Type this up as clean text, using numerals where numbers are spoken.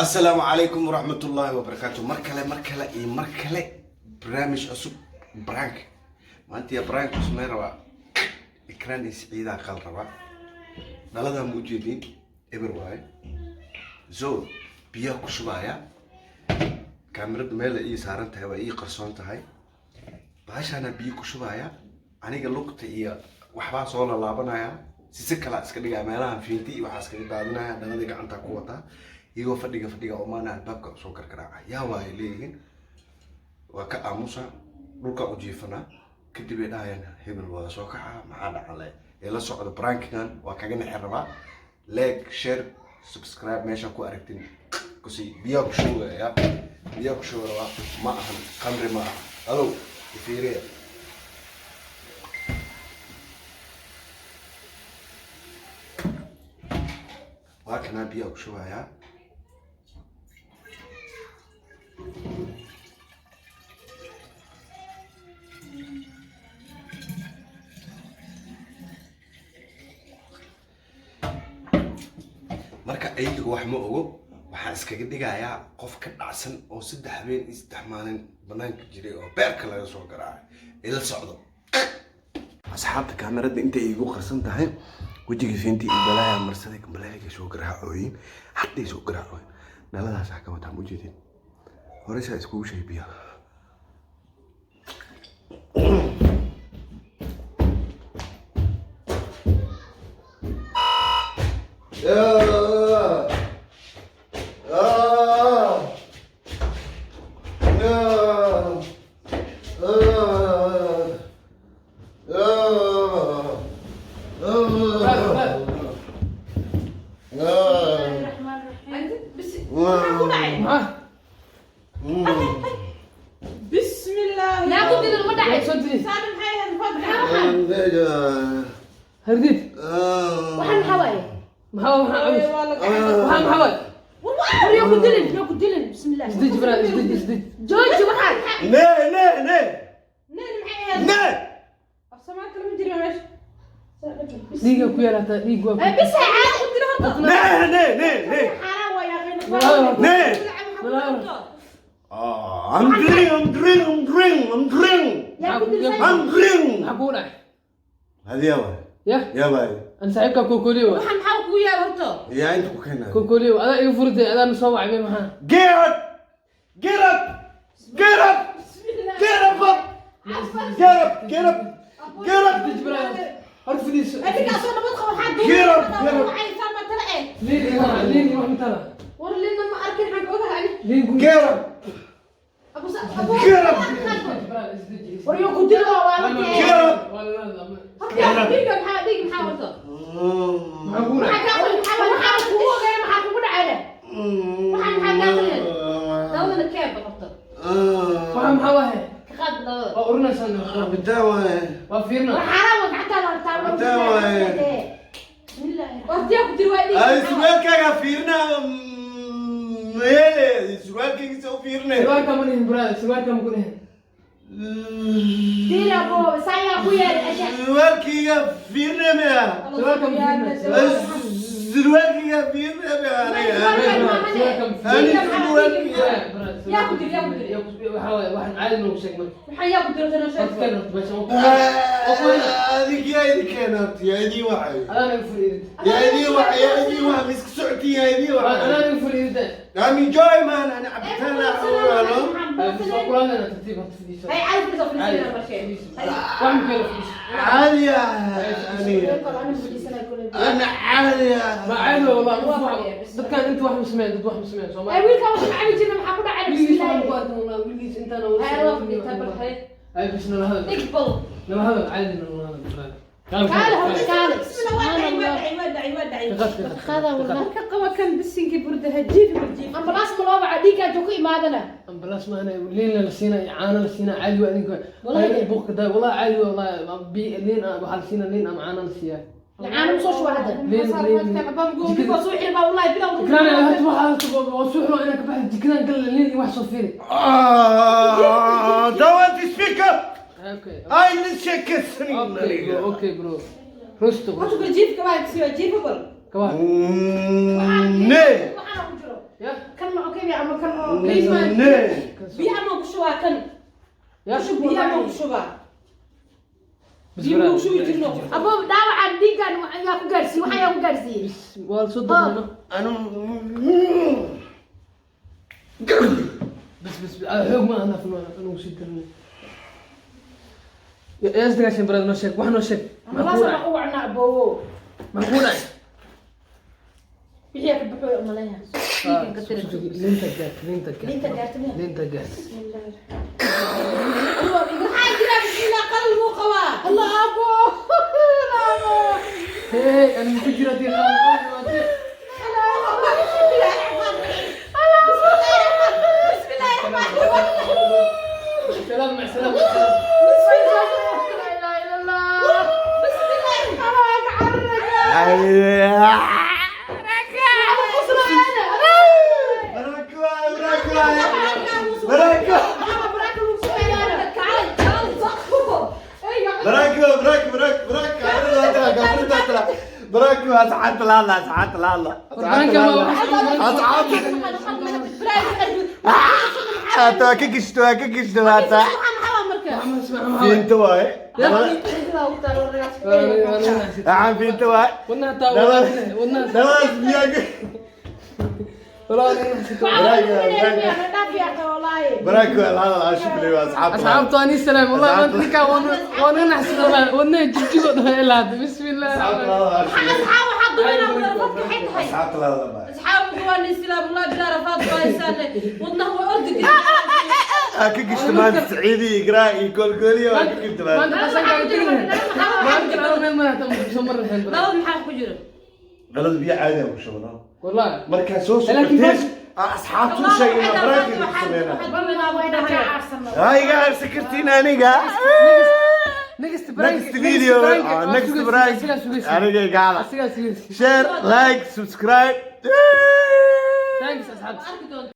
Asalaamu calaykum waraxmatullaahi wabarakaatu. Mar kale, mar kale iyo mar kale, barnaamij cusub, prank. Maanta yaa prank ku sameyn rabaa? Ikraan iyo Siciidaa qal rabaa. Dhaladaa ma ujeedin? Eber waaye. So biyaa ku shubaya. Kaamirada meel ay ii saaran tahay, waa ii qarsoon tahay. Bahashaana biyo ku shubaya. Aniga lugta iyo waxbaa soo lalaabanaya, sise kalaa iska dhigaya, meelahan fiinti iyo waxaa iskaga daadinaya. Dhaladii gacantaa ku wataa, iyagoo fadhiga fadhiga omaana albaabka usoo gargaraaca. Yaa waay leeyihiin, waa ka aamusa, dhulka u jiifanaa. Kadib ay dhahayaan hebel waa soo kaca, maxaa dhacale? Ee la socda prankigan, waa kaga nexi rabaa. Like, share, subscribe, meesha ku aragtin kusii. Biyaa ku shubaya, biyaa ku shubi rabaa. Ma ahan khamri, ma aha. Alow ifiiriya. Waa kanaa, biyaa ku shubayaa. Marka ayaga wax ma ogo. Waxaan iskaga dhigayaa qof ka dhacsan oo 3 habeen iyo 3 maalin banaanka jiray oo beerka laga soo garaacay. Ila socdo, asxaabta. Kaamirada intay iigu qarsan tahay, wejiga fiinti iyo balaaya marsaday. Balaayaga soo garaacooyin, hadday soo garaacooyin. Dhaladaasaa ka wataa, ma ujeedin? Horeysaa iskugu sheeg biyaha. Maxaa? Bismillah. Naa ku didin, ma dhacay. Soo didi. Saana maxay ahayd? Fadlan. Hardid. Waxaan maxaa waaye? Maxaa cabis? Waa la Waxaa maxaa waay? War yaa ku dilin, yaa ku dilin. Bismillah. Isdeji baraad, isdeji, isdeji. Jooji waxaan. Ne ne ne. Neen maxay ahayd? Ne. Af Soomaali kale ma jiro meesha. Dhiiga ku yaal hataa, dhiig waa ku. Bis caadi ku dilo horta. Ne ne ne ne. Xaaraan waa yaa Ne. Walaa. Ah, I'm drink, I'm drink, I'm drink, I'm drink. Yaa ku dilsan. I'm drink. Maxaa kugu dhacay? Hadi yaa waay. Yah. Yaa waay. An saaxiibkaa kookoliyo waay. Waxaan maxaa kugu yaal horta? Yaa inta ku keenay. Kookoliyo adaa iga furtay, adaana soo wacay bay maxaa? Get up! Get up! Get up! Get up! Up! Get up! Get up! Get up! Isdeji baraad. Hor fadhiiso. Adiga asoo nabad qabo waxaa Get up, get up. Waxay saamaa tala eh. Liin iyo wax, liin iyo wax matala. War liinna ma arkin, xag ogahay. Liin ku. Get up! Abu abu. Get up! Isdeji baraad, isdeji. War yaa ku dilin waa la Get up! Waa la la. Horta dhiiga maxaa, dhiig maxaa horta? Maxaa kugu dhacay? Maxaa kaa qalin? Maxaa kugu ogeyn? Maxaa kugu dhacay leh? Waxaan maxaa kaa qalin? Dawadana keeb horta. Waxaa maxaa waaye? Ka qaad dawada. Waa urinaysaa. Cabitaan waaye. Waa fiirna. War xaaraan waa gacantaada horta. Cabitaan waaye. Bismillah. Hortiyaa ku jiro waa dhiig. Ay, surwaalkaaga fiirina. Meele, surwaalkayga soo fiirine. Surwaalka ma dhihin baraad, surwaalka ma ku dhihin. Dila bo, sayaa ku yeer asha. Surwaalkayga fiirine miya? Surwaalka ma fiirina. Surwaalkayga fiirine miya aniga? Surwaalka ma Ani fiirina. surwaalkayga. Yaa ku dil, yaa ku dil. Waxaa waaye, waxaan caadi noogu sheeg marka. Maxaa yaa ku dilo tana sheeg. Horta keen horta meesha. Adig yaa idin keena horta, yaa idin wacay. Adaan iga fur irid. Yaa idin wacay, yaa idin wacay, ma iska socotiin, yaa idin wacay. Adaan iga fur irid. I'm enjoy man, ani cabitaan la cawalo. Soo kulaadana tartiib horta fadhiiso. Hay caadi fadhiiso, fadhiiso markee. Wax ma keeno, fadhiiso. Caadi ah aniga. Ana caadi ah. Ma caadi waa wallahi, qof wax dadkan inta wax ma sameeyaan, dad wax ma sameeyaan Ay Soomaali. wiilka wax ma cabi jirna, maxaa ku dhacay? Wiligiis waxaan ku Bismillah. arkin wallahi, wiligiis intaan Hay waa fadhiisaa bal hay. Ay bis nala hadal. Dhig bal. Nala hadal, caadi nala hadal baraad. Kaale horta kaale. Bismillah, waa dhacay, waa dhacay, waa dhacay, waa dhacay. Qaada wallahi. Ka qaba kan bisinkii burda hajiif hajiif. Ambalaas ma loo waca dhiiggaa ku imaadana. Ambalaas ma ana, liin la siina, caano la siina, caadi waa idinka. Wallahi. Buuq daa wallahi, caadi waa wallahi, bi liin waxaa la siina liin ama caano la siiyaa. Caano ma soo shuba hadda. Liin liin. Ikraan horta waxaa waa suuxlo inaan ka baxdo jikadan gal liin iyo wax soo fiiri. Ah, don't want to speak up. Okay. Ay, la sheekaysanin Okay aniga. bro, okay bro. Rusto. Horta bal jiifka waa siyaa jiifa bal. Kawa. Ne. Waxaana ku jiro. Ya. Kan ma okay ama kan oo Ne. Biyaha ma ku shubaa kan? Ya. Biyaha ma ku shubaa? Biyo ma ku shubi jirno. Abo, dhaawacan dhiiggan yaa ku gaarsiiyey? Waxaa yaa ku gaarsiiyey? Waa soo dafnano. Anu Bas bas, xoog ma aha, nafno anugu sii darnay. Yaa isdagaashan, brother? Noo sheeg, wax noo sheeg. Maxaa kuu Ambalaas dhacay? u wacnaa, aboowo. Maxaa kuu dhacay? Wixii ka baxooy umaleeyaa. Linta gaart, linta gaart. Linta gaartay miya? Linta gaart. Maxaa jira? Bismillah, qalal buu qabaa. Allah, abo. Hey, أنا ku jira dii qaal. سلام، مع السلامة، مع السلامة. لا اله الا الله. Prank waay, prank waay. Prank. Prank, prank, prank, prank. Gabadha tala. Prank waa asxaabta la hadla, asxaabta la hadla. Prank ma Asxaabta. Hata waa ka gishto, waa ka gishto hata. Fiinto waaye. Waxaan fiinto waaye. wadnaha taa, wadnaha. Dabadaas biyaa ka والله. Prank waa la hadla, shukri waa asxaabta. asxaabta ani salaam والله ما ninka waan naxsan والله, wadnaha jigjigo dhahay ilaa hadda. بسم الله. Asxaabta la hadla. Asxaabta la hadla. Asxaabtu waa islaam Allah bilaa rafaad baaysan wadnaha waa ordi. Aa ka gishto maanta Saciidi Igraa iyo Goolgooliya waa ka gishto maanta. Maanta qasanka tegna, maanta meel ma hata soo mar lahayn. Dhalad maxaa ku jira? Dhalada biyo caadi aan ku shubno. والله. Markaa soo laakiin socoteen asxaabtu u sheegay inaan prank ku sameynaa. Ha iga harsan kartiin aniga. Next prank. Next video, next prank. Aniga igaala. Asigaa sugaysi. Share, like, subscribe. Thanks, asxaabta. Arki doonta.